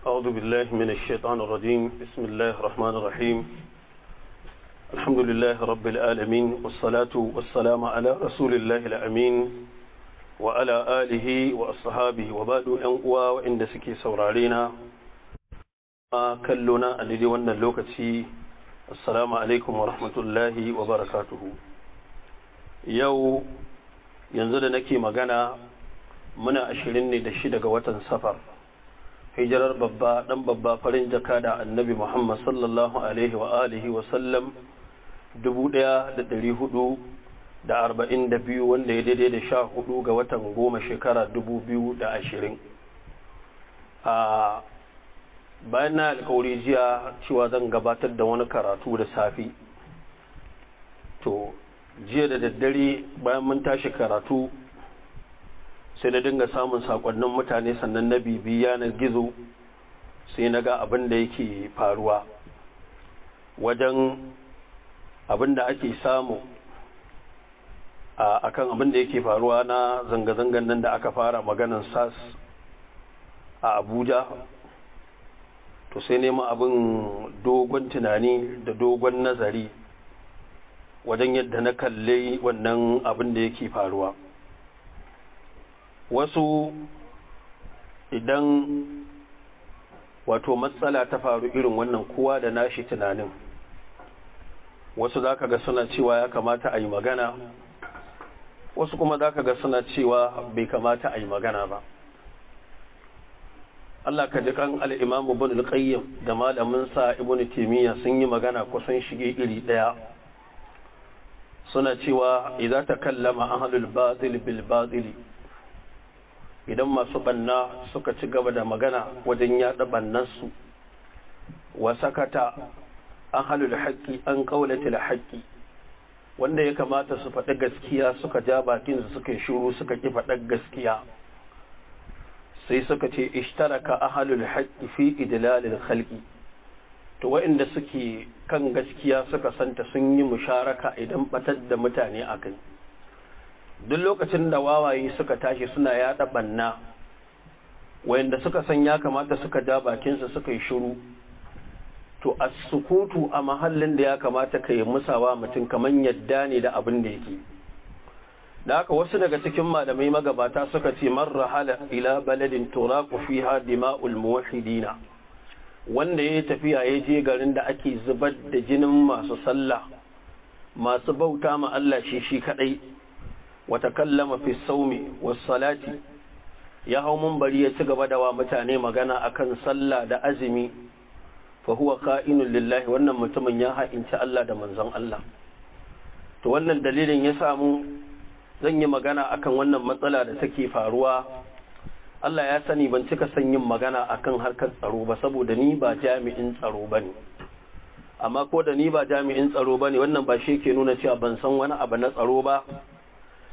أعوذ بالله من الشيطان الرجيم. بسم الله الرحمن الرحيم. الحمد لله رب العالمين، والصلاة والسلام على رسول الله الأمين وعلى آله وأصحابه وبعد. أن وإن سكي سورارينا كلنا الذي ون اللوكتي، السلام عليكم ورحمة الله وبركاته. يو yanzu da nake magana muna 26 ga watan Safar, hijirar babba dan babba, farin jaka da Annabi Muhammad sallallahu alaihi wa alihi wa sallam, 1442, wanda ya daidai da 14 ga watan 10, shekara 2020. A bayan na alkawari jiya cewa zan gabatar da wani karatu da safi, to jiya da daddare bayan mun tashi karatu sai na dinga samun sakonnin mutane, sannan na bibiya na gizo sai na ga abin da yake faruwa wajen abin da ake samu a akan abin da yake faruwa na zanga-zangan nan da aka fara maganan SARS a Abuja. To sai nema abin dogon tunani da dogon nazari wajen yadda na kalle wannan abin da yake faruwa. Wasu idan wato matsala ta faru irin wannan, kowa da nashi tunanin. Wasu za ka ga suna cewa ya kamata a yi magana, wasu kuma za ka ga suna cewa bai kamata a yi magana ba. Allah ka ji kan Al'imamu Ibn al-Qayyim da malamin sa Ibn Taymiyyah, sun yi magana kusan shige iri ɗaya. Suna cewa idza takallama ahlul batil bil batil, idan masu banna suka ci gaba da magana wajen yaɗa bannansu, wa sakata ahlul haqqi an qawlatil haqqi, wanda ya kamata su faɗi gaskiya suka ja bakin su suka shiru, suka ki faɗar gaskiya, sai suka ce ishtaraka ahlul haqqi fi idlalil khalqi. To waɗanda suke kan gaskiya suka santa sun yi musharaka idan batar da mutane akai. Duk lokacin da wawaye suka tashi suna yaɗa banna, wayanda suka san ya kamata suka ja bakinsu suka yi shiru, to a sukutu a mahallin da ya kamata ka yi musawa mutum kamar yadda ne da abin da yake da haka. Wasu daga cikin malamai magabata suka ce man rahala ila baladin turaqu fiha dima'ul muwahhidina, wanda ya tafiya ya je garin da ake zubar da jinin masu sallah, masu bauta ma Allah shi shi kadai, wa takallama fi sawmi was salati, ya hau munbari ya ci gaba da wa mutane magana akan sallah da azumi, fa huwa qa'inun lillahi, wannan mutumin ya ha'inci Allah da manzon Allah. To wannan dalilin ya samu zan yi magana akan wannan matsala da take faruwa. Allah ya sani ban cika son yin magana akan harkar tsaro ba, saboda ni ba jami'in tsaro bane. Amma ko da ni ba jami'in tsaro bane, wannan ba shi ke nuna cewa ban san wani abu na tsaro ba.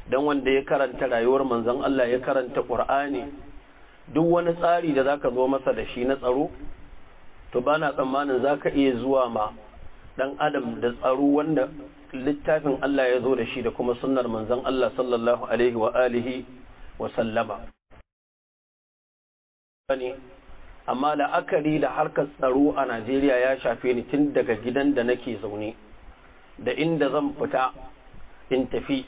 Dan wanda ya karanta rayuwar manzon Allah, ya karanta Qur'ani, duk wani tsari da zaka zo masa da shi na tsaro, to bana tsammanin zaka iya zuwa ma dan adam da tsaro wanda littafin Allah ya zo da shi da kuma sunnar manzon Allah sallallahu alaihi wa alihi wa sallama. Bane, amma la'akari da harkar tsaro a Najeriya ya shafe ni tun daga gidan da nake zaune, da inda zan fita in tafi,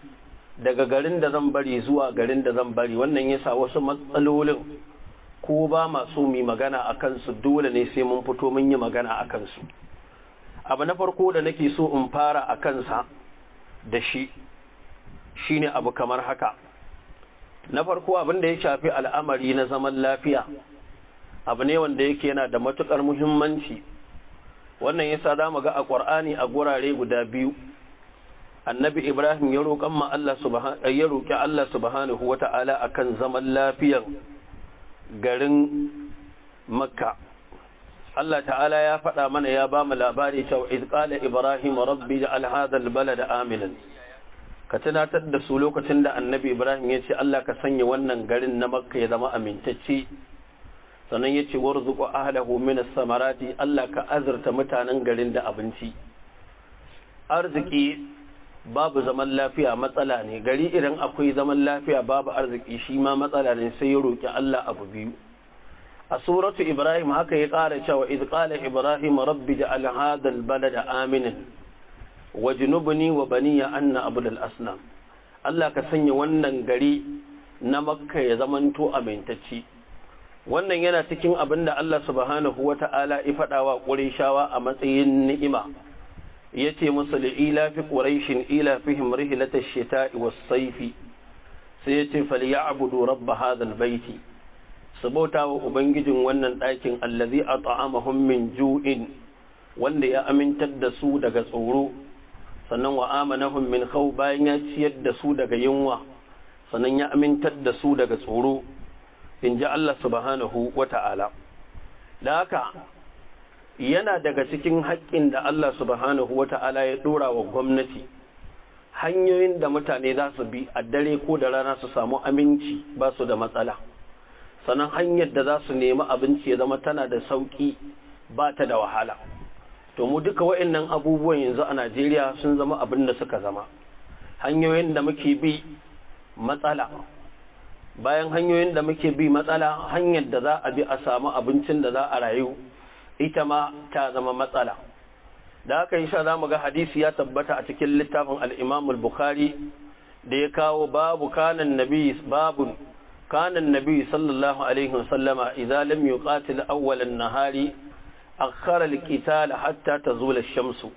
daga garin da zan bari zuwa garin da zan bari. Wannan yasa wasu matsalolin ko ba masu mi magana a kansu, dole ne sai mun fito mun yi magana a kansu. Abu na farko da nake so in fara a kansa da shi shine abu kamar haka. Na farko, abin da ya shafi al'amari na zaman lafiya abu ne wanda yake yana da matukar muhimmanci. Wannan yasa za mu ga a Ƙur'ani a gurare guda biyu Annabi Ibrahim ya roƙan ma Allah subhanahu ya roƙi Allah subhanahu wata'ala akan zaman lafiyan garin Makka. Allah ta'ala ya faɗa mana, ya ba mu labari cewa iz qala Ibrahim rabbi ja'al hadha al-balada aminan. Ka tunatar da su lokacin da Annabi Ibrahim ya ce Allah ka sanya wannan garin na Makka ya zama amintacce. Sannan ya ce warzuqu ahlahu min as-samarati, Allah ka azurta mutanen garin da abinci. Arziki babu zaman lafiya matsala ne. Gari idan akwai zaman lafiya babu arziki shi ma matsala ne. Sai ya roki Allah abu biyu. A suratu Ibrahim haka ya ƙara cewa iz qala Ibrahim rabbi ja'al hadha al-balada aminan wajnubni wa baniya an na'budu al-asnam. Allah ka sanya wannan gari na Makka ya zamanto amintacci. Wannan yana cikin abin da Allah subhanahu wata'ala ya faɗa wa Qurayshawa a matsayin ni'ima. Yace musu ila fi quraishin ila fihim rihlatash shita'i was-sayfi, sai yace falyabudu rabb hadha al-baiti, su bauta wa ubangijin wannan ɗakin allazi at'amahum min ju'in, wanda ya amintar da su daga tsoro, sannan wa amanahum min khawf, bayan ya ciyar da su daga yunwa, sannan ya amintar da su daga tsoro, in ji Allah subhanahu wata'ala. Da haka yana daga cikin haƙƙin da Allah subhanahu wata'ala ya ɗora wa gwamnati, hanyoyin da mutane za su bi a dare ko da rana su samu aminci ba su da matsala, sannan hanyar da za su nemi abinci ya zama tana da sauƙi ba ta da wahala. To mu duka wa'annan abubuwan yanzu a Najeriya sun zama abin da suka zama. Hanyoyin da muke bi matsala, bayan hanyoyin da muke bi matsala, hanyar da za a bi a samu abincin da za a rayu ita ma ta zama matsala. Da haka yasa zamu ga hadisi ya tabbata a cikin littafin al-Imam al-Bukhari da ya kawo babu kanan nabi babun kanan nabi sallallahu alaihi wasallama idza lam yuqatil awwal an-nahari akhara al-qital hatta tazula ash-shamsu.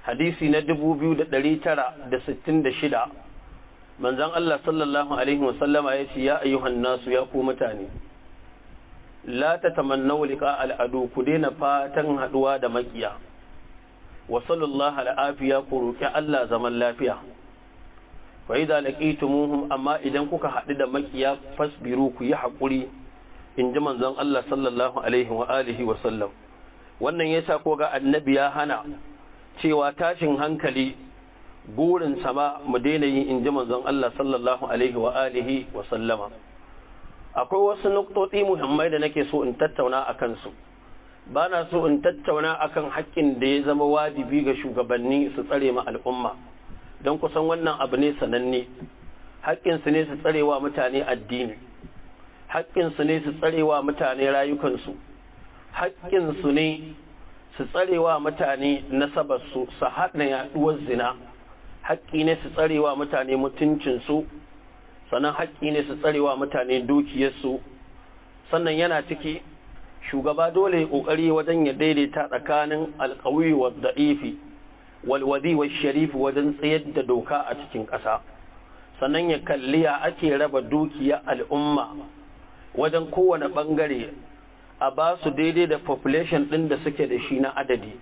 Hadisi na 2966, manzon Allah sallallahu alaihi wasallama yace ya ayyuhan nasu, ya ku mutane, la tatamannaw liqa al-adu, ku daina fatan haduwa da makiya, wa sallallahu al-afiya, ku roki Allah zaman lafiya, fa idza laqitumuhum, amma idan kuka hadu da makiya fasbiru, ku yi hakuri, in ji manzon Allah sallallahu alaihi wa alihi wa sallam. Wannan yasa ko ga annabi ya hana cewa tashin hankali gurin sama mu daina yin, in ji manzon Allah sallallahu alaihi wa alihi wa sallama. Akwai wasu nuktoti muhimmai da nake so in tattauna a kansu. Ba na so in tattauna akan haƙƙin da ya zama wajibi ga shugabanni su tsare ma al'umma, don kusan wannan abu ne sananne. Haƙƙinsu ne su tsare wa mutane addini, haƙƙinsu ne su tsare wa mutane rayukansu, haƙƙinsu ne su tsare wa mutane nasabarsu, su haɗa yaɗuwar zina, haƙƙi ne su tsare wa mutane mutuncinsu, sannan haƙƙi ne su tsarewa mutane dukiyarsu. Sannan yana ciki shugaba dole ƙoƙari wajen ya daidaita tsakanin alƙawi wa da'ifi walwadi wa sharifi wajen tsayar da doka a cikin ƙasa, sannan ya kalli ya ake raba dukiya al'umma wajen kowane ɓangare a ba su daidai da population ɗin da suke da shi na adadi.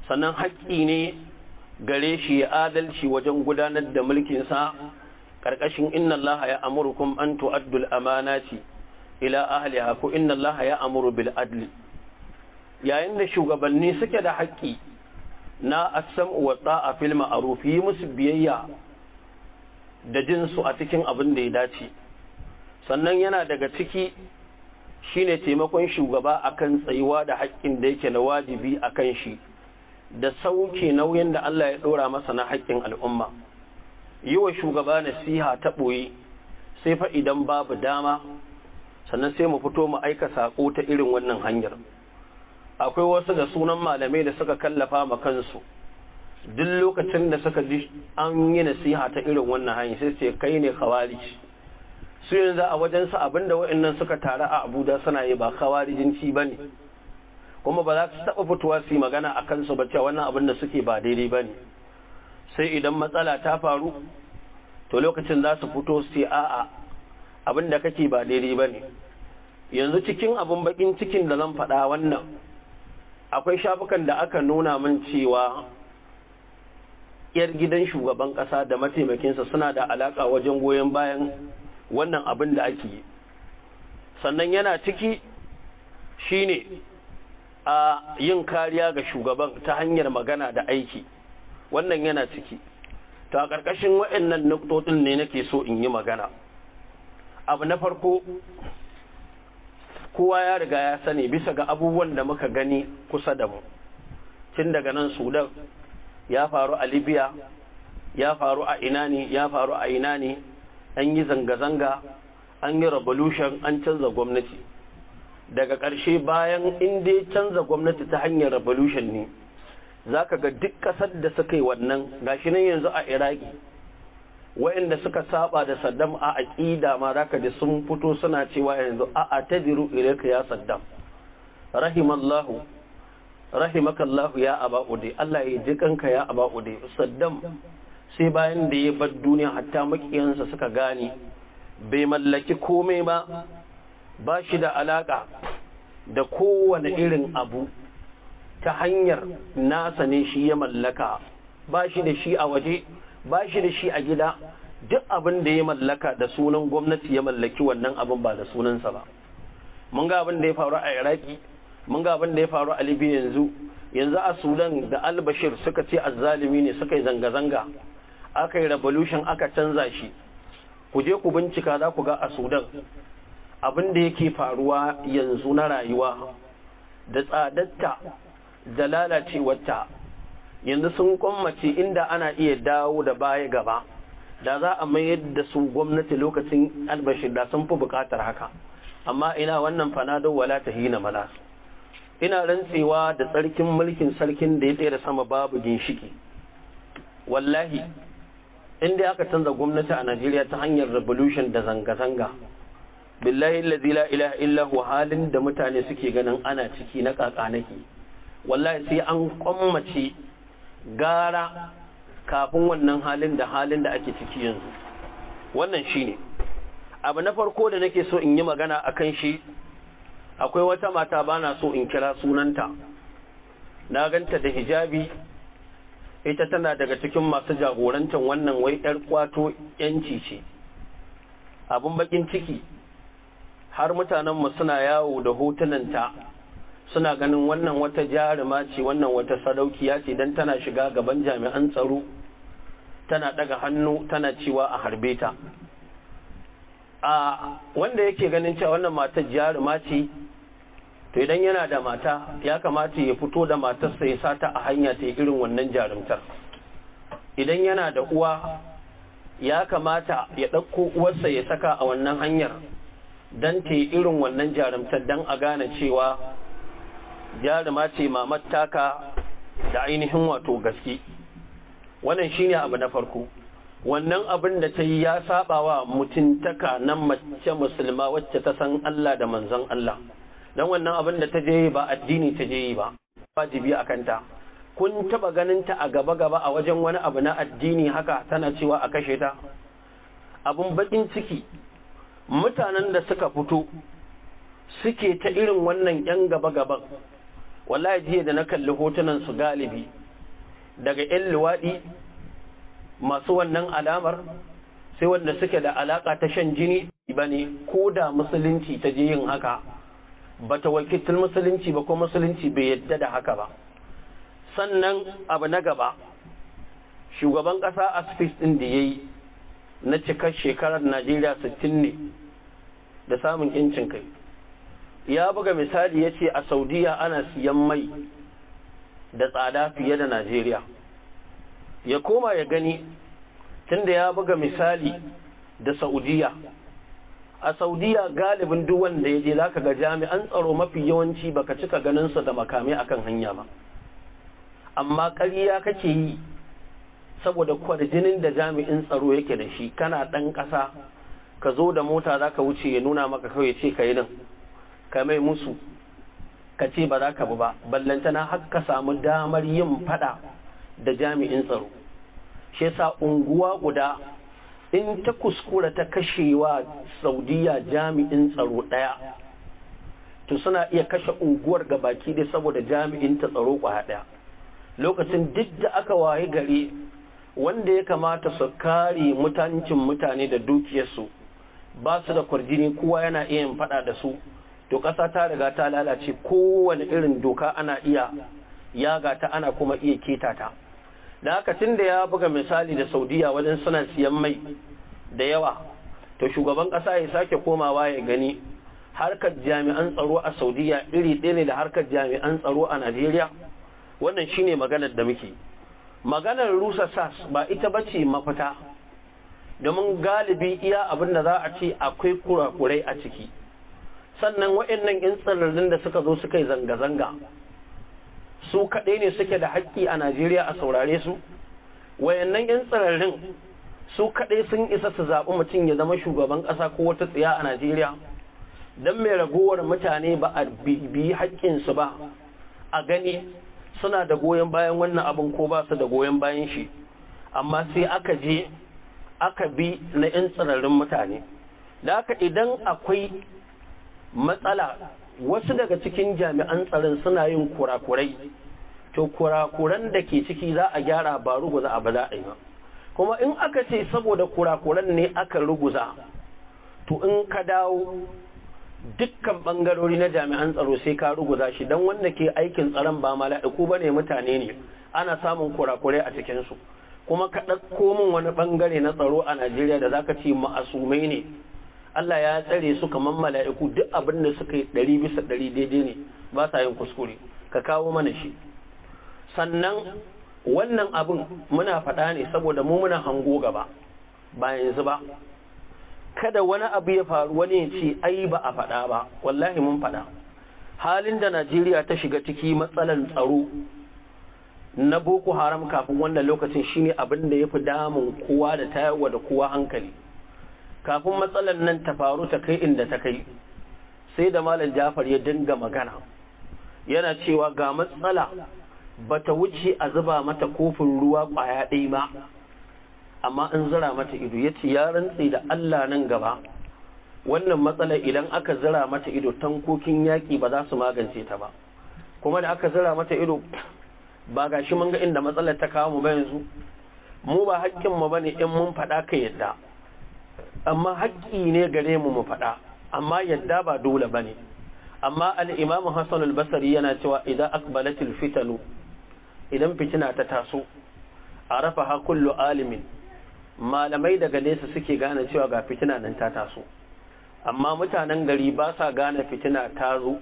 Sannan haƙƙi ne gare shi ya adalci wajen gudanar da mulkinsa ƙarƙashin inna Allah ya amurukum an tu'addul amanati ila ahliha, ko inna Allah ya amuru bil adli. Yayin da shugabanni suke da haƙƙi na as-sam'u wa ta'a fil ma'ruf, yi musu biyayya da jin su a cikin abin da ya dace. Sannan yana daga ciki shine taimakon shugaba akan tsayuwa da haƙƙin da yake na wajibi akan shi, da sauke nauyin da Allah ya ɗora masa na haƙƙin al'umma. Yi wa shugaba nasiha ta ɓoye sai fa idan babu dama, sannan sai mu fito mu aika saƙo ta irin wannan hanyar. Akwai wasu da sunan malamai da suka kallafa ma kansu, duk lokacin da suka ji an yi nasiha ta irin wannan hanyar sai ce kai ne khawarij. Su yanzu a wajensu abinda wa'annan suka taru a Abuja suna yi ba khawarijinci ba ne, kuma ba za su taɓa fitowa su yi magana a kansu ba cewa wannan abin da suke ba daidai ba ne. Sai idan matsala ta faru to lokacin za su fito su ce a'a abin da kake ba daidai ba ne. Yanzu cikin abin bakin cikin da zan faɗa wannan, akwai shafukan da aka nuna min cewa yar gidan shugaban ƙasa da mataimakinsa suna da alaƙa wajen goyon bayan wannan abin da ake yi. Sannan yana ciki shine a yin kariya ga shugaban ta hanyar magana da aiki, wannan yana ciki. Ta ƙarƙashin waɗannan nuktotin ne nake so in yi magana. Abu na farko, kowa ya riga ya sani bisa ga abubuwan da muka gani kusa da mu, tun daga nan Sudan ya faru, a Libya ya faru, a ina ne ya faru, a ina ne an yi zanga-zanga, an yi revolution, an canza gwamnati. Daga ƙarshe, bayan inda ya canza gwamnati ta hanyar revolution ne, za ka ga duk ƙasar da suka yi wannan, gashi nan yanzu a Iraki, waɗanda suka saba da Saddam a aƙida ma, za ka ji sun fito suna cewa yanzu أعتذر إليك يا Saddam, rahimallahu rahimakallahu يا أبا عدي, Allah ya ji kanka ya Aba Ude. Saddam sai bayan da ya bar duniya, hatta makiyansa suka gane bai mallaki komai ba, ba shi da alaka da kowane irin abu ta hanyar nasa ne shi ya mallaka, ba shi da shi a waje, ba shi da shi a gida. Duk abin da ya mallaka, da sunan gwamnati ya mallaki wannan abin, ba da sunansa ba. Mun ga abin da ya faru a Iraki, mun ga abin da ya faru a Libya. Yanzu yanzu a Sudan da Albashir suka ce azzalimi ne, suka yi zanga-zanga, aka yi revolution, aka canza shi. Ku je ku bincika, za ku ga a Sudan abin da yake faruwa yanzu na rayuwa da tsadatta da lalacewarta. Yanzu sun kwammace inda ana iya dawo da baya gaba, da za a mayar da su gwamnati lokacin Albashir, da sun fi bukatar haka. Amma ina wannan فنادوا ولا حين مناص. Ina rantsewa da tsarkin mulkin sarkin da ya tsere sama babu ginshiki, wallahi inda aka canza gwamnati a Najeriya ta hanyar revolution da zanga-zanga, بالله الذي لا إله إلا هو, halin da mutane suke ganin ana ciki na kakanaki, wallahi sai an kwammace gara kafin wannan halin da halin da ake ciki yanzu. Wannan shine abu na farko da nake so in yi magana akan shi. Akwai wata mata, bana so in kira sunanta, na ganta da hijabi, ita tana daga cikin masu jagorantar wannan, wai 'yar kwato yanci ce. Abun bakin ciki, har mutanenmu suna yawo da hotunanta, suna ganin wannan wata jaruma ce, wannan wata sadaukiya ce, don tana shiga gaban jami'an tsaro tana daga hannu tana cewa a harbe ta. A wanda yake ganin cewa wannan matar jaruma ce, to idan yana da mata, ya kamata ya fito da matarsa ya sata a hanya ta irin wannan jarumtar. Idan yana da uwa, ya kamata ya ɗauko uwarsa ya saka a wannan hanyar don ta yi irin wannan jarumtar, don a gane cewa jaruma ce mamar taka da ainihin wato gaske. Wannan shine abu na farko. Wannan abin da ta yi ya saba wa mutuntaka na mace musulma wacce ta san Allah da manzon Allah, don wannan abin da ta je ba addini ta je yi ba, wajibi a kanta. Kun taba ganin ta a gaba gaba a wajen wani abu na addini haka tana cewa a kashe ta? Abun bakin ciki, mutanen da suka fito suke ta irin wannan yan gaba gaban, wallahi jiya da na kalli hotunan su, galibi daga yan luwaɗi masu wannan alamar, sai wanda suke da alaka ta shan jini bane. Ko da musulunci ta je yin haka, bata wakiltar musulunci ba, ko musulunci bai yadda da haka ba. Sannan abu na gaba, shugaban ƙasa a speech ɗin da ya yi na cikar shekarar Najeriya 60 ne da samun yancin kai, ya buga misali, ya ce a Saudiya ana siyan mai da tsada fiye da Najeriya. Ya koma ya gani, tunda ya buga misali da Saudiya, a Saudiya galibin duk wanda ya je zaka ga jami'an tsaro mafi yawanci baka cika ganin su da makamai akan hanya ba. Amma ƙarya kake yi, saboda kwarjinin da jami'in tsaro yake da shi, kana ɗan ƙasa ka zo da mota za ka wuce, ya nuna maka kawai ce ka yi nan, ka mai musu, ka ce ba za ka bi ba, ballantana har ka samu damar yin fada da jami'in tsaro. Shi yasa unguwa guda in ta kuskura ta kashewa Saudiya jami'in tsaro ɗaya, to suna iya kashe unguwar gabaki ɗaya saboda jami'in ta tsaro kwaya ɗaya. Lokacin duk da aka waye gari, wanda ya kamata su kare mutuncin mutane da dukiyarsu ba su da kwarjini, kowa yana iya yin fada da su, to ƙasa ta riga ta lalace. Kowane irin doka ana iya yaga ta, ana kuma iya keta ta. Da haka, tun da ya buga misali da Saudiya wajen suna siyan mai da yawa, to shugaban ƙasa ya sake komawa ya gani, harkar jami'an tsaro a Saudiya iri ɗaya ne da harkar jami'an tsaro a Najeriya? Wannan shine maganar da muke. Maganar rusa SARS ba ita bace mafita, domin galibi iya abin da za a ce akwai kurakurai a ciki. Sannan waɗannan 'yan tsirarrin da suka zo suka yi zanga-zanga, su kaɗai ne suke da haƙƙi a Najeriya a saurare su? Wayannan 'yan tsirarrin su kaɗai sun isa su zaɓi mutum ya zama shugaban ƙasa ko wata tsiya a Najeriya? Don mai ragowar mutane ba a bibiyi haƙƙinsu ba, a gani suna da goyon bayan wannan abin ko ba su da goyon bayan shi? Amma sai aka je aka bi na 'yan tsirarrin mutane. Da haka idan akwai matsala, wasu daga cikin jami'an tsaron suna yin kurakurai, to kurakuran da ke ciki za a gyara, ba ruguza abu za a yi ba. Kuma in aka ce saboda kurakuran ne aka ruguza, to in ka dawo dukkan bangarori na jami'an tsaro sai ka ruguza shi, don wanda ke aikin tsaron ba mala'iku ba ne, mutane ne, ana samun kurakurai a cikinsu. Kuma ka ɗauko min wani bangare na tsaro a Najeriya da zaka ce ma'asumai ne, Allah ya tsare su kamar mala'iku, duk abin da suka yi 100% daidai ne, ba sa yin kuskure, ka kawo mana shi. Sannan wannan abin muna faɗa ne saboda mu muna hango gaba, ba yanzu ba. Kada wani abu ya faru wani ya ce ai ba a faɗa ba. Wallahi mun faɗa. Halin da Najeriya ta shiga ciki, matsalan tsaro na Boko Haram kafin wannan lokacin shine abin da ya fi damun kowa da tayarwa da kowa hankali. Kafin matsalar nan ta faru ta kai inda ta kai, sai da Malam Jafar ya dinga magana yana cewa ga matsala bata wuce a zuba mata kofin ruwa kwaya ɗaya ba, amma an zira mata ido. Ya ce ya rantse da Allah, nan gaba wannan matsalar idan aka zira mata ido, tankokin yaƙi ba za su magance ta ba. Kuma da aka zira mata ido, ba ga shi mun ga inda matsalar ta kawo mu ba yanzu. Mu ba haƙƙin mu bane in mun faɗa ka yadda, amma haƙƙi ne gare mu mu faɗa, amma yadda ba dole bane. Amma al-Imam Hassan al-Basri yana cewa idan aqbalatil fitanu, idan fitina ta taso, arafaha kullu alimin, malamai daga nesa suke gane cewa ga fitina nan ta taso, amma mutanen gari ba sa gane fitina ta zo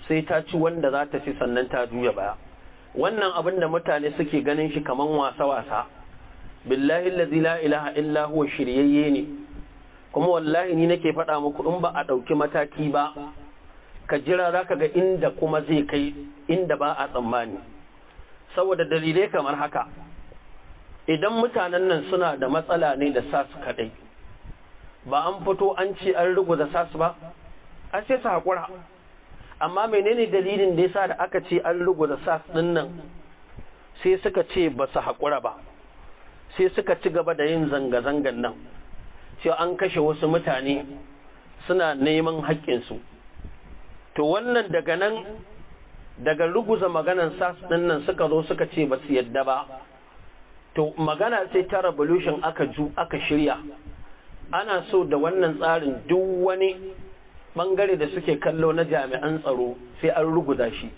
sai ta ci wanda za ta ci, sannan ta juya baya. Wannan abin da mutane suke ganin shi kaman wasa-wasa, billahi allazi la ilaha illa huwa, shiryayye ne. Kuma wallahi ni nake faɗa muku, in ba a ɗauki mataki ba, ka jira za ka ga inda kuma zai kai inda ba a tsammani, saboda dalilai kamar haka. Idan mutanen nan suna da matsala ne da SARS kaɗai, ba an fito an ce an ruguza SARS ba, an sai su haƙura. Amma menene dalilin da yasa da aka ce an ruguza SARS ɗin nan sai suka ce ba su haƙura ba, sai suka ci gaba da yin zanga-zangan nan cewa an kashe wasu mutane suna neman haƙƙinsu? To wannan daga nan, daga ruguza maganan SARS ɗin nan, suka zo suka ce ba su yadda ba. To magana sai ta revolution aka ju aka shirya, ana so da wannan tsarin duk wani bangare da suke kallo na jami'an tsaro sai an ruguza shi.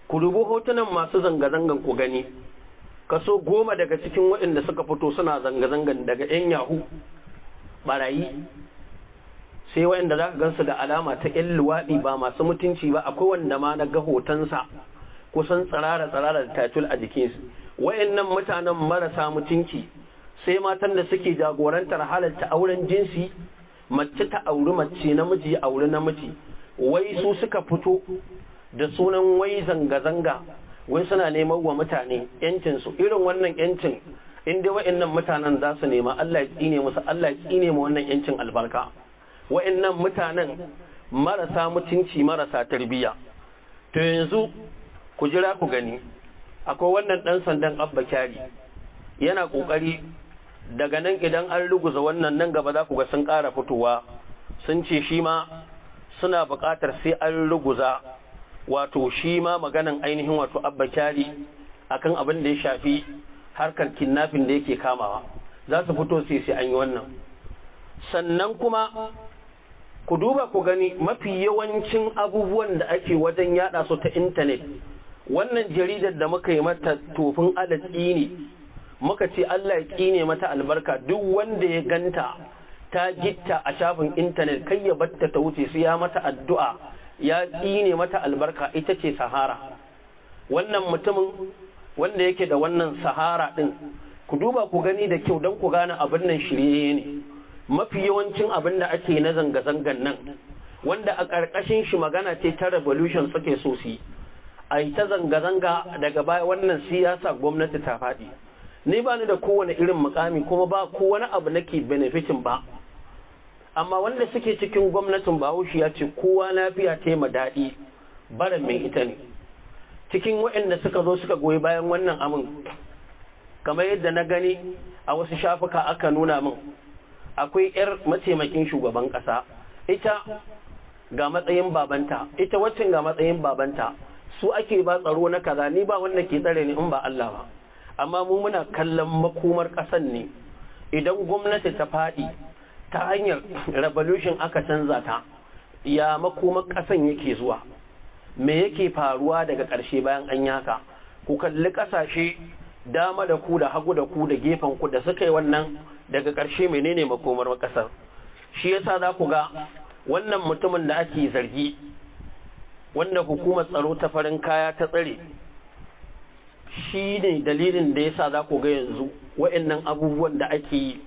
Ku dubi hotunan masu zanga-zangan ku gani, kaso 10 daga cikin waɗanda suka fito suna zanga-zangan daga 'yan yahoo, barayi, sai waɗanda za ka gansu da alama ta 'yan luwaɗi, ba masu mutunci ba. Akwai wanda ma na ga hotonsa kusan tsirara-tsirara da tattoo a jikinsu. Wayannan mutanen marasa mutunci, sai matan da suke jagorantar halarta auren jinsi, mace ta auri mace, namiji ya auri namiji, wai su suka fito da sunan wai zanga-zanga, wai suna neman wa mutane yancinsu. Irin wannan yancin, in dai wa'annan mutanen za su nema, Allah ya tsine musu, Allah ya tsine ma wannan yancin albarka. Wa'annan mutanen marasa mutunci, marasa tarbiyya. To yanzu ku jira ku gani, akwai wannan dan sandan Abba Kyari yana kokari. Daga nan idan an ruguza wannan, nan gaba za ku ga sun ƙara fitowa sun ce shi ma suna buƙatar sai an ruguza, wato shi ma maganan ainihin wato Abba Kyari akan abin da ya shafi harkar kidnapping da yake kamawa, za su fito sai an yi wannan. Sannan kuma ku duba ku gani, mafi yawancin abubuwan da ake wajen yada su ta intanet, wannan jaridar da muka yi mata tofin alatsi ne, muka ce Allah ya tsine mata albarka, duk wanda ya ganta ta gitta a shafin intanet kai ya batta ta wuce su ya mata addu'a ya tsine mata albarka, ita ce Sahara. Wannan mutumin wanda yake da wannan Sahara din, ku duba ku gani da kyau don ku gane abin nan shirye ne. Mafi yawancin abin da ake na zanga-zangan nan Wanda a ƙarƙashin shi magana ce ta revolution suke so su yi, a yi ta zanga-zanga, daga baya wannan siyasa gwamnati ta faɗi. Ni ba ni da kowane irin mukami, kuma ba kowane abu nake benefiting ba. Amma wanda suke cikin gwamnatin, Bahaushe ya ce kowa lafiya ta ma daɗi baran mai ita ne. Cikin waɗanda suka zo suka goyi bayan wannan abin, kamar yadda na gani a wasu shafuka aka nuna min, akwai 'yar mataimakin shugaban ƙasa. Ita ga matsayin babanta, ita waccan ga matsayin babanta, su ake ba tsaro na kaza. Ni ba wanda ke tsare ni in ba Allah ba. Amma mu muna kallon makomar ƙasan ne. Idan gwamnati ta faɗi ta hanyar revolution aka canza ta, ya makomar ƙasan yake zuwa? Me yake faruwa daga ƙarshe bayan an yi haka? Ku kalli ƙasashe dama da ku da hagu da ku da gefen ku da suka yi wannan, daga ƙarshe menene makomar ƙasar? Shi yasa za ku ga wannan mutumin da ake zargi, wanda hukumar tsaro ta farin kaya ta tsare, shi ne dalilin da yasa za ku ga yanzu wa'annan abubuwan da ake yi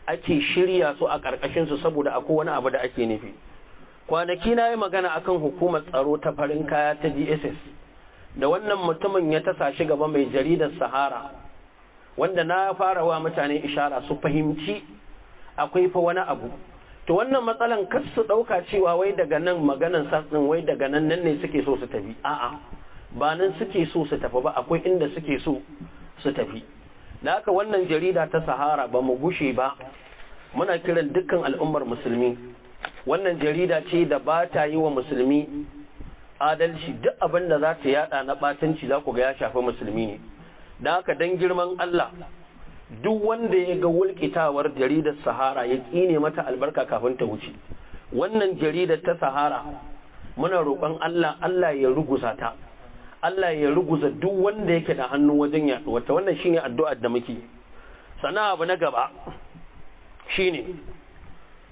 ake shirya su a ƙarƙashin su, saboda akwai wani abu da ake nufi. Kwanaki na yi magana akan hukumar tsaro ta farin kaya ta DSS da wannan mutumin ya tasa shi gaba, mai jaridar Sahara, wanda na fara wa mutane ishara su fahimci akwai fa wani abu. To wannan matsalan, kar su ɗauka cewa wai daga nan maganan SARS ɗin, wai daga nan nan ne suke so su tafi. A'a, ba nan suke so su tafi ba, akwai inda suke so su tafi. Da haka wannan jarida ta Sahara, ba mu gushe ba muna kiran dukkan al'ummar Musulmi, wannan jarida ce da ba ta yi wa Musulmi adalci. Duk abin da za ta yada na batanci, za ku ga ya shafi Musulmi ne. Da haka, dan girman Allah, duk wanda ya ga wulkitawar jaridar Sahara ya tsine mata albarka kafin ta wuce. Wannan jaridar ta Sahara, muna roƙon Allah, Allah ya ruguza ta, Allah ya ruguza duk wanda yake da hannu wajen yaɗuwar ta. Wannan shine addu'ar da muke. Sana abu na gaba shine,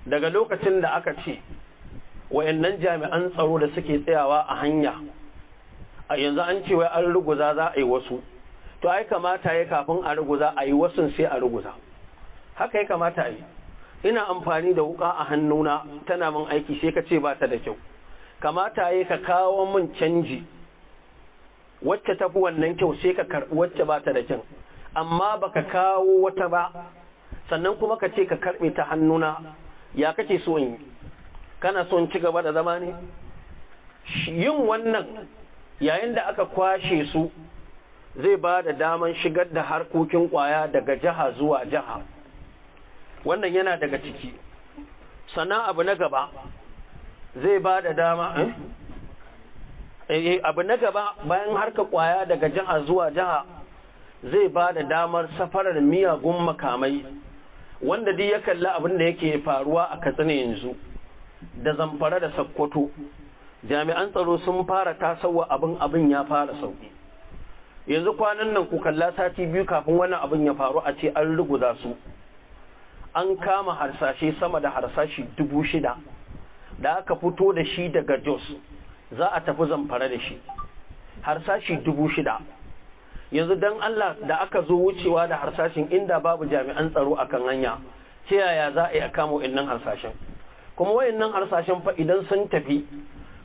daga lokacin da aka ce wayannan jami'an tsaro da suke tsayawa a hanya a yanzu an ce wai an ruguza, za a yi wasu, to ai kamata ya kafin a ruguza a yi wasun, sai a ruguza. Haka ya kamata a yi. Ina amfani da wuka a hannuna tana min aiki, sai ka ce ba ta da kyau. Kamata ya ka kawo min canji wacce tafi wannan kyau, sai ka karɓi wacce ba ta da kyau. Amma baka kawo wata ba, sannan kuma ka ce ka karɓe ta hannuna, ya kake so in yi? Kana so in ci gaba da zama ne? Yin wannan yayin da aka kwashe su zai ba da daman shigar da harkokin kwaya daga jiha zuwa jiha. Wannan yana daga ciki. Sannan abu na gaba zai ba da dama, abu na gaba, bayan harka kwaya daga jiha zuwa jiha, zai ba da damar safarar miyagun makamai. Wanda duk ya kalli abin da yake faruwa a Katsina yanzu da Zamfara da Sakkwato, jami'an tsaro sun fara tasowa, abin ya fara sauki yanzu. Kwanan nan, ku kalla, sati 2 kafin wannan abin ya faru a ce an ruguza su, an kama harsashe sama da harsashi 6,000 da aka fito da shi daga Jos za a tafi Zamfara da shi. Harsashi 6,000. Yanzu dan Allah, da aka zo wucewa da harsashin, inda babu jami'an tsaro akan hanya, ta yaya za a yi a kama wa'annan harsashen? Kuma wayannan harsashen fa idan sun tafi,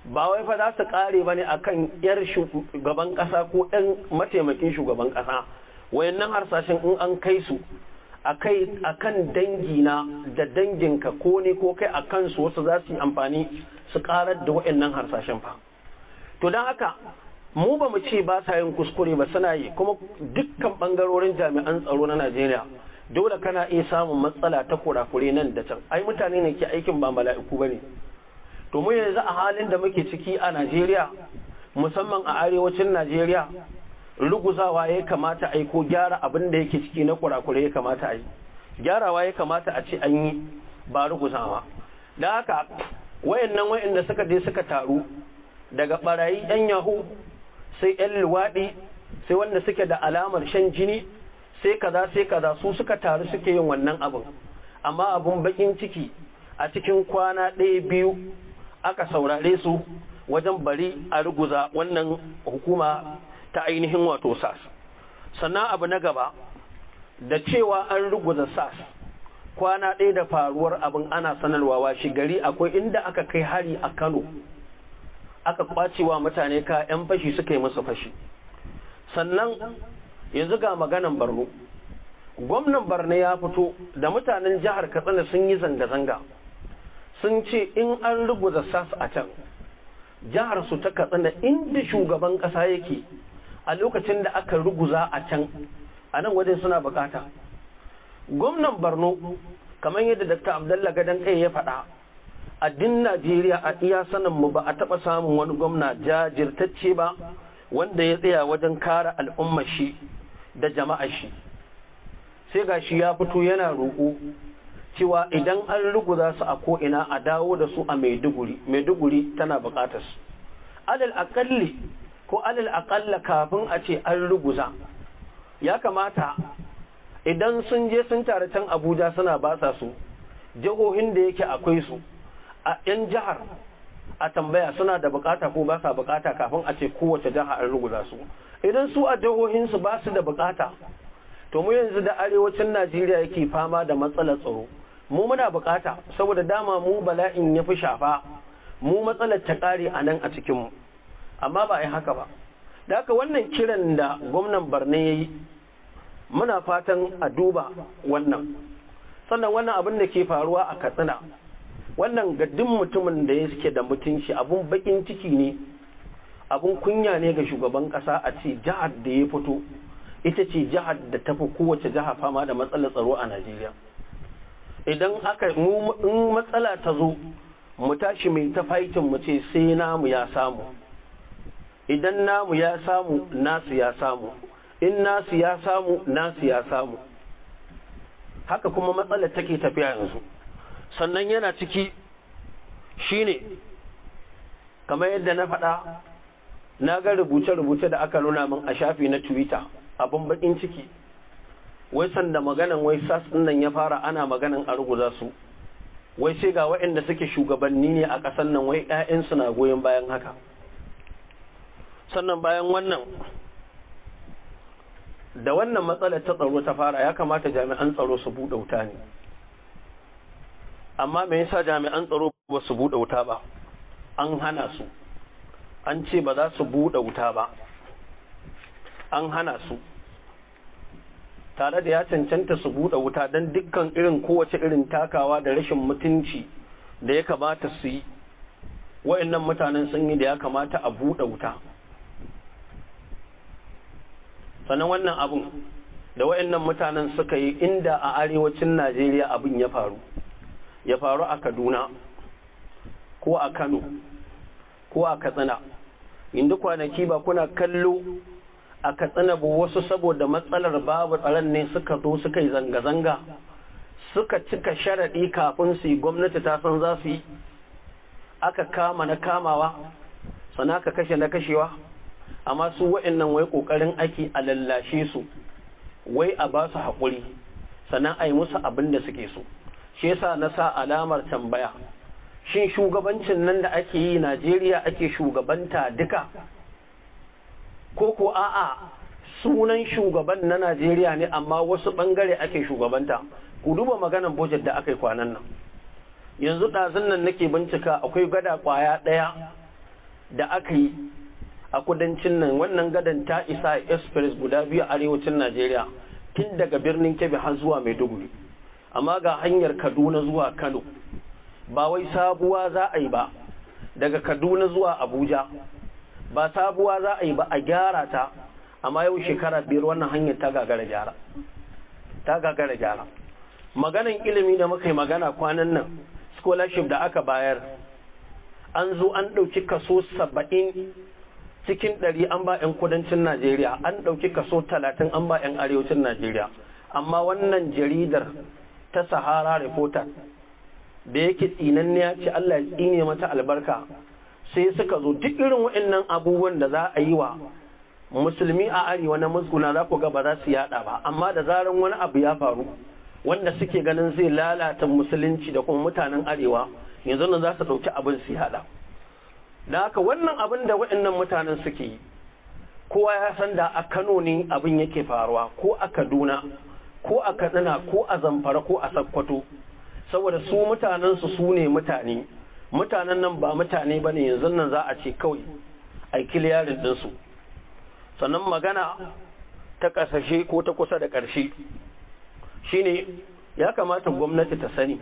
ba wai fa za su kare bane akan yar shugaban kasa ko ɗan mataimakin shugaban kasa. Wayannan harsashen in an kai su akai akan dangina da danginka, ko ne ko kai, akan su wasu za su yi amfani su karar da wayannan harsashen fa. To don haka mu ba mu ce ba sa yin kuskure ba, suna yi. Kuma dukkan bangarorin jami'an tsaro na Najeriya, dole kana iya samun matsala ta kurakure nan da can. Ai mutane ne ke aikin, ba mala'iku bane. To mu yanzu a halin da muke ciki a Najeriya, musamman a arewacin Najeriya, ruguzawa ya kamata a yi ko gyara abin da yake ciki na kurakure ya kamata a yi? Gyarawa ya kamata a ce an yi, ba ruguzawa. Da haka wayannan wayanda suka je suka taru, daga barayi yan yahoo, sai yan luwaɗi, sai wanda suke da alamar shan jini, sai kaza sai kaza, su suka taru suke yin wannan abin. Amma abun bakin ciki, a cikin kwana ɗaya biyu aka saurare su wajen bari a ruguza wannan hukuma ta ainihin wato SARS. Sannan abu na gaba, da cewa an ruguza SARS, Kwana ɗaya da faruwar abin ana sanarwa, washe gari akwai inda aka kai hari a Kano, aka kwacewa mutane ka 'yan fashi suka yi musu fashi. Sannan yanzu ga maganan Borno. Gwamnan Borno ya fito da mutanen jihar Katsina sun yi zanga-zanga, sun ce in an ruguza SARS a can jihar su ta Katsina, inda shugaban kasa yake a lokacin da aka ruguza a can, a nan wajen suna bukata. Gwamnan Borno, kamar yadda Dr. Abdullah Gadon Kai ya faɗa, a din Najeriya, a iya sanin mu, ba a taɓa samun wani gwamna jajirtacce ba wanda ya tsaya wajen kare al'ummar shi da jama'ar shi. Sai ga shi ya fito yana roƙo cewa idan an ruguza su a ko'ina, a dawo da su a Maiduguri, Maiduguri tana buƙatar su. Alal aƙalli ko alal aƙalla, kafin a ce an ruguza, ya kamata idan sun je sun tare can Abuja suna batsa su, jihohin da yake akwai su a 'yan jihar a tambaya suna da bukata ko ba sa bukata kafin a ce kowace jiha an ruguza su. Idan su a jihohinsu ba su da bukata, to mu yanzu da arewacin Najeriya yake fama da matsalar tsaro, mu muna bukata, saboda dama mu bala'in ya fi shafa mu, matsalar ta kare a nan a cikinmu. Amma ba a yi haka ba. Da haka wannan kiran da gwamnan Borno ya yi, muna fatan a duba wannan. Sannan wannan abin da ke faruwa a Katsina, wannan ga duk mutumin da ya suke da mutunci, abun bakin ciki ne, abun kunya ne ga shugaban kasa a ce jihar da ya fito ita ce jihar da tafi kowace jiha fama da matsalar tsaro a Najeriya. Idan aka in matsala ta zo, mu tashi mai ta fighting, mu ce sai namu ya samu. Idan namu ya samu, nasu ya samu. In nasu ya samu, nasu ya samu. Haka kuma matsalar take tafiya yanzu. Sannan yana ciki shine, kamar yadda na faɗa, na ga rubuce-rubuce da aka nuna min a shafi na Twitter, abin bakin ciki, wai sanda maganan wai SARS nan ya fara, ana maganan a ruguza su, wai sai ga waɗanda suke shugabanni ne a ƙasar nan, wai 'ya'yansu na goyon bayan haka. Sannan bayan wannan, da wannan matsalar ta tsaro ta fara, ya kamata jami'an tsaro su buɗe wuta ne. Amma me yasa jami'an tsaro ba su buɗe wuta ba? An hana su, an ce ba za su buɗe wuta ba, an hana su, tare da ya cancanta su buɗe wuta don dukkan irin kowace irin takawa da rashin mutunci da ya kamata su yi, wa'annan mutanen sun yi da ya kamata a buɗe wuta. Sannan wannan abun da wa'annan mutanen suka yi, inda a arewacin Najeriya abin ya faru, ya faru a Kaduna ko a Kano ko a Katsina, inda kwanaki ba kuna kallo a Katsina ba, wasu saboda matsalar babu tsaron ne suka zo suka yi zanga-zanga, suka cika sharaɗi kafin su yi, gwamnati ta san za su yi, aka kama na kamawa, sana aka kashe na kashewa. Amma su wa'annan wai ƙoƙarin ake a lallashe su, wai a ba su haƙuri, sannan a yi musu abin da suke so. Shi yasa na sa alamar tambaya: shin shugabancin nan da ake yi, Najeriya ake shugabanta duka, ko a'a, sunan shugaban na Najeriya ne amma wasu bangare ake shugabanta? Ku duba maganan budget da aka yi kwanan nan. Yanzu ɗazun nan nake bincika, akwai gada kwaya ɗaya da aka yi a kudancin nan. Wannan gadan ta isa express guda biyu a arewacin Najeriya, tun daga Birnin Kebbi har zuwa Maiduguri. Amma ga hanyar Kaduna zuwa Kano, ba wai sabuwa za a yi ba, daga Kaduna zuwa Abuja ba sabuwa za a yi ba, a gyara ta. Amma yau shekara 5 wannan hanyar ta gagara gyara, ta gagara gyara. Maganan ilimi da muka yi magana kwanan nan, scholarship da aka bayar, an zo an ɗauki kaso 70% an ba 'yan kudancin Najeriya, an ɗauki kaso 30 an ba 'yan arewacin Najeriya. Amma wannan jaridar ta Sahara Reporter, da yake tsinanniya ce, Allah ya tsine mata albarka, sai suka zo duk irin waɗannan abubuwan da za a yi wa musulmi a arewa na musguna, za ku ga ba za su yada ba. Amma da zaran wani abu ya faru wanda suke ganin zai lalata musulunci da kuma mutanen arewa, yanzu nan za su ɗauki abin su yada. Da haka wannan abin da waɗannan mutanen suke yi, kowa ya san da a Kano ne abin yake faruwa, ko a Kaduna Ko a Katsina, ko a Zamfara, ko a Sakkwato, saboda su mutanensu su ne mutane. Mutanen nan ba mutane ba ne. Yanzu nan za a ce kawai a clearing ɗinsu. Sannan magana ta ƙasashe ko ta kusa da ƙarshe shine, ya kamata gwamnati ta sani,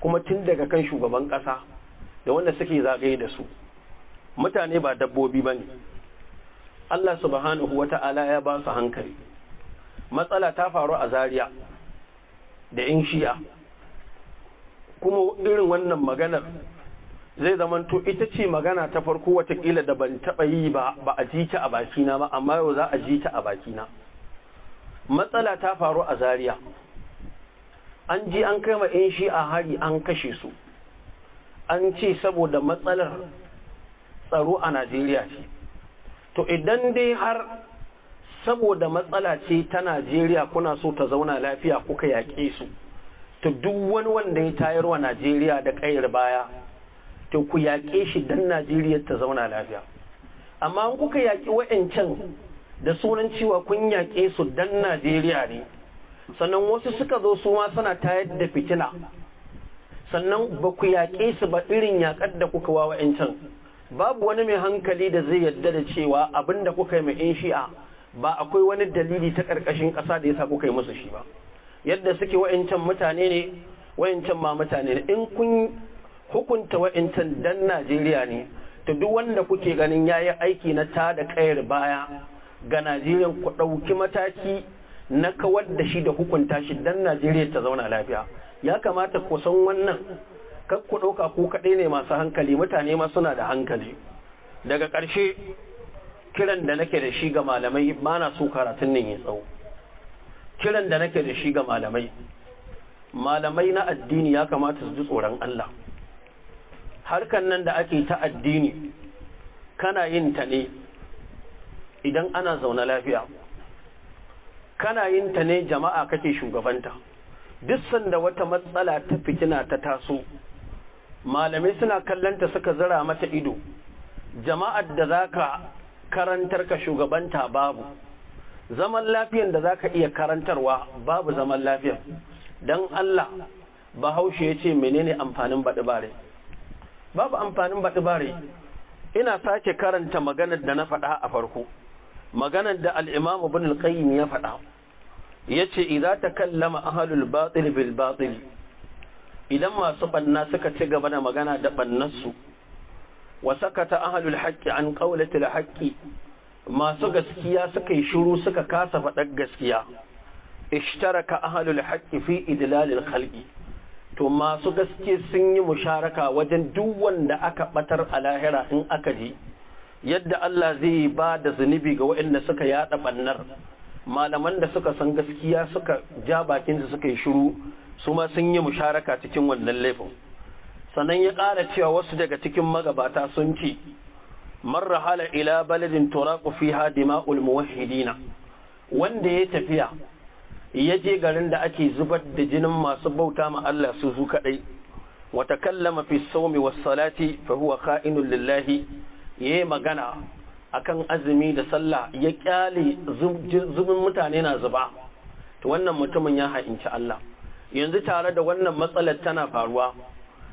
kuma tun daga kan shugaban ƙasa da wanda suke zagaye da su, mutane ba dabbobi ba ne. Allah subhanahu wa ta'ala ya ba su hankali. Matsala ta faru a Zaria da 'yan Shi'a, kuma irin wannan maganar zai zamanto ita ce magana ta farko watakila da ban taɓa yi ba, ba a ji ta a bakina ba, amma yau za a ji ta a bakina. Matsala ta faru a Zaria, an ji an kai ma 'yan Shi'a hari, an kashe su, an ce saboda matsalar tsaro a Najeriya ce. To, idan dai har saboda matsala ce ta Najeriya kuna so ta zauna lafiya kuka yaƙe su, to duk wani wanda ya tayar wa Najeriya da ƙayar baya, to ku yaƙe shi don Najeriya ta zauna lafiya. Amma in kuka yaƙi wa'ancan da sunan cewa kun yaƙe su don Najeriya ne, sannan wasu suka zo su ma suna tayar da fitina, sannan ba ku yaƙe su ba irin yaƙar da kuka wa wa'ancan, babu wani mai hankali da zai yarda da cewa abin da kuka yi mai 'yan Shi'a ba akwai wani dalili ta ƙarƙashin ƙasa da yasa kuka yi musu shi ba. Yadda suke wa'ancan mutane ne, wa'ancan ma mutane ne. In kun hukunta wa'ancan dan Najeriya ne, to duk wanda kuke ganin yayi aiki na ta da kayar baya ga Najeriya, ku ɗauki mataki na kawar da shi da hukunta shi dan Najeriya ta zauna lafiya. Ya kamata ku san wannan. Kar ku ɗauka ku kaɗai ne masu hankali, mutane ma suna da hankali. Daga ƙarshe, kiran da nake da shi ga malamai, ba na so karatun nan ya tsawo. Kiran da nake da shi ga malamai, malamai na addini, ya kamata su ji tsoron Allah. Harkan nan da ake ta addini, kana yin ta ne idan ana zaune lafiya, kana yin ta ne jama'a kake shugabanta. Duk sanda wata matsala ta fitina ta taso, malamai suna kallanta suka zira mata ido, jama'ar da zaka karantar ka shugabanta babu zaman lafiyan da zaka iya karantarwa, babu zaman lafiyan. Dan Allah, Bahaushe ya ce menene amfanin baɗi bare? Babu amfanin baɗi bare. Ina sake karanta maganar da na faɗa a farko, maganar da al-Imam Ibn al-Qayyim ya faɗa, yace: "Idza takallama ahlul batil bil batil", idan masu banna suka ci gaba da magana da bannarsu, "wa sakata ahlul haqqi an qawlati al haqqi", masu gaskiya suka yi shiru suka kasa faɗar gaskiya, "ishtaraka ahlul haqqi fi idlalil khalqi", to masu gaske sun yi musharaka wajen duk wanda aka batar a lahira, in aka ji yadda Allah zai ba da zunubi ga waɗanda suka yada bannar, malaman da suka san gaskiya suka ja bakin su suka yi shiru, su ma sun yi musharaka cikin wannan laifin. Sannan ya ƙara cewa wasu daga cikin magabata sun ce: "Man rahala ila baladin turaqu fiha dima'ul muwahhidina", wanda ya tafiya ya je garin da ake zubar da jinin masu bauta ma Allah su su kadai, "wa takallama fi sawmi was salati fa huwa kha'inun lillahi", yayi magana akan azumi da sallah, ya kyale zubin mutane na zuba, to wannan mutumin ya ha'inci Allah. Yanzu tare da wannan matsalar tana faruwa,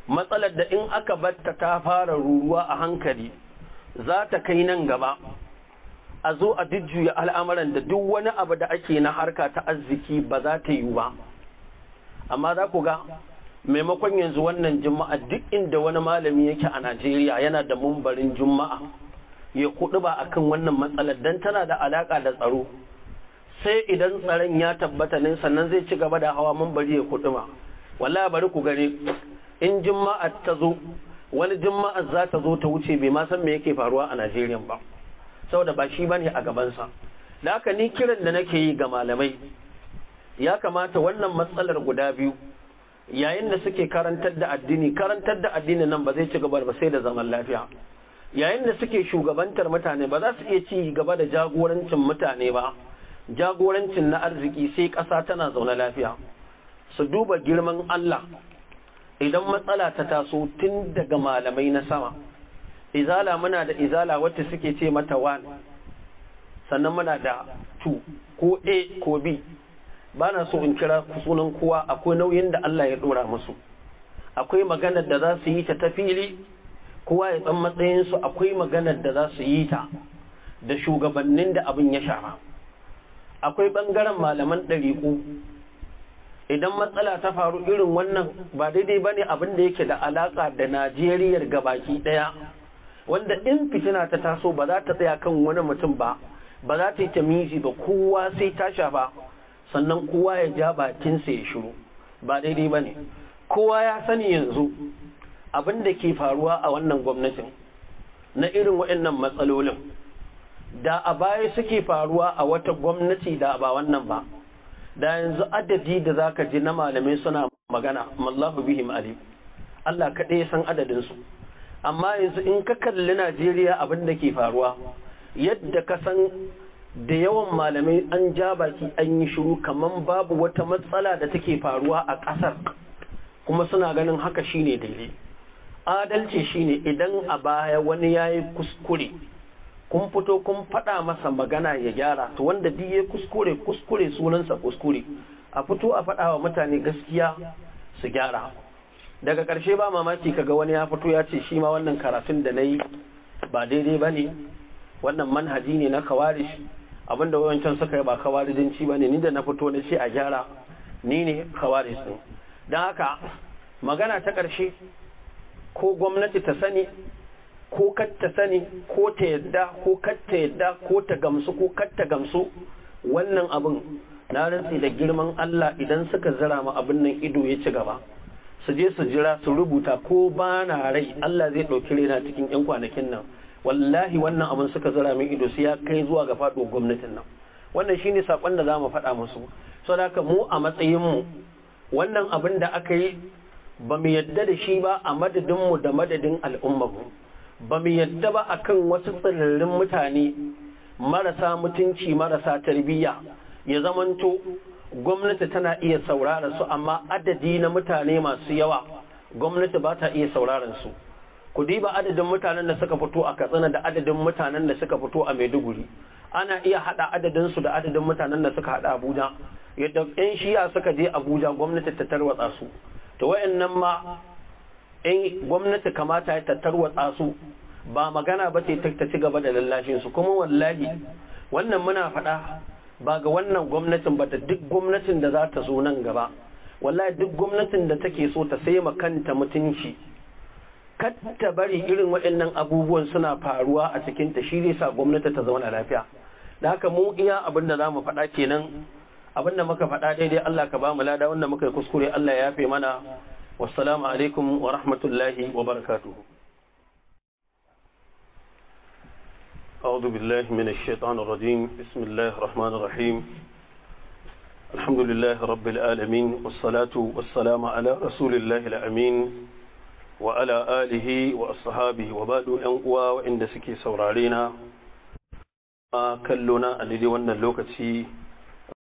matsalar da in aka batta ta fara ruruwa a hankali, za ta kai nan gaba a zo a jujjuya al'amuran da duk wani abu da ake na harka ta arziki ba za ta yiwu ba. Amma za ku ga maimakon yanzu wannan Juma'a, duk inda wani malami yake a Najeriya yana da mumbarin Juma'a ya kudu ba akan wannan matsalar, don tana da alaka da tsaro, sai idan tsaron ya tabbata ne sannan zai ci gaba da hawa mumbari ya kudu ba. Wallahi bari ku gane, in Juma'a ta zo, wani Juma'a za ta zo ta wuce bai ma san me yake faruwa a Najeriya ba, saboda ba shi bane a gabansa. Da haka ni kiran da nake yi ga malamai, ya kamata wannan matsalar guda biyu, yayin da suke karantar da addini, karantar da addini nan ba zai ci gaba ba sai da zaman lafiya. Yayin da suke shugabantar mutane, ba za su iya ci gaba da jagorancin mutane ba, jagorancin na arziki, sai ƙasa tana zaune lafiya. Su duba girman Allah, idan matsala ta taso, tun daga malamai na sama, Izala, muna da Izala wacce suke ce mata 1, sannan muna da 2 ko A ko B. Ba na so in kira sunan kowa. Akwai nauyin da Allah ya dora musu, akwai maganar da za su yi ta ta fili, kowa ya tsan matsayinsu. Akwai maganar da za su yi ta da shugabannin da abin ya shafa. Akwai ɓangaren malaman ɗariƙu. Idan matsala ta faru irin wannan, ba daidai ba ne, abin da yake da alaƙa da Najeriyar gabaki ɗaya, wanda in fitina ta taso ba za ta tsaya kan wani mutum ba, ba za ta yi tamizi ba, kowa sai ta shafa, sannan kowa ya ja bakinsa ya shiru, ba daidai ba ne. Kowa ya sani yanzu abin da ke faruwa a wannan gwamnatin na irin waɗannan matsalolin, da a baya suke faruwa a wata gwamnati da ba wannan ba, da yanzu adadi da zaka ji na malamai suna magana, mallahu bihim alim, Allah kaɗai ya san adadinsu. Amma yanzu in ka kalli Najeriya, abin da ke faruwa, yadda ka san da yawan malamai an ja baki an yi shiru kaman babu wata matsala da take faruwa a ƙasar, kuma suna ganin haka shine daidai. Adalci shine idan a baya wani yayi kuskure, kun fito kun faɗa masa magana ya gyara. To wanda duk ya kuskure, kuskure sunansa kuskure, a fito a faɗa wa mutane gaskiya su gyara. Daga ƙarshe ba mamaki kaga wani ya fito ya ce shi ma wannan karatun da na yi ba daidai ba ne, wannan manhaji ne na kawarish, abinda wayancan suka yi ba kawarijinci ba ne, ni da na fito na ce a gyara ni ne kawarish ɗin. Don haka magana ta ƙarshe, ko gwamnati ta sani ko kar ta sani, ko ta yadda ko kar ta yadda, ko ta gamsu ko kar ta gamsu, wannan abin, na rantsi da girman Allah, idan suka zira ma abin nan ido ya ci gaba, su je su jira, su rubuta, ko ba na rai, Allah zai ɗauki raina cikin 'yan kwanakin nan, wallahi wannan abin suka zira min ido sai ya kai zuwa ga faɗo gwamnatin nan. Wannan shine sakon da za mu faɗa musu. Saboda haka mu a matsayin mu, wannan abin da aka yi ba mu yadda da shi ba. A madadin mu da madadin al'ummar mu, ba mu yadda ba akan wasu tsirarrin mutane marasa mutunci, marasa tarbiyya, ya zamanto gwamnati tana iya saurara su, amma adadi na mutane masu yawa gwamnati ba ta iya sauraron su. Ku diba adadin mutanen da suka fito a Katsina da adadin mutanen da suka fito a Maiduguri, ana iya hada adadin su da adadin mutanen da suka hada Abuja. Yadda yan Shi'a suka je Abuja gwamnati ta tarwatsa su, to wayannan ma in gwamnati kamata ya tarwatsa su, ba magana ba ce ta ci gaba da lallashin su. Kuma wallahi wannan muna faɗa ba ga wannan gwamnatin ba, da duk gwamnatin da za ta zo nan gaba. Wallahi duk gwamnatin da take so ta sai kanta mutunci, kar ta bari irin waɗannan abubuwan suna faruwa a cikin ta, shi zai sa gwamnati ta zauna lafiya. Da haka mu iya abin da za mu faɗa kenan. Abin da muka faɗa daidai, Allah ka ba mu lada. Wanda muka yi kuskure, Allah ya yafe mana. Wassalamu alaikum wa rahmatullahi wa barakatuhu. أعوذ بالله من الشيطان الرجيم. بسم الله الرحمن الرحيم. الحمد لله رب العالمين، والصلاة والسلام على رسول الله الأمين وعلى آله وأصحابه، وبعد. أنقوى وعند سكي سورارينا كلنا الذي wannan lokaci.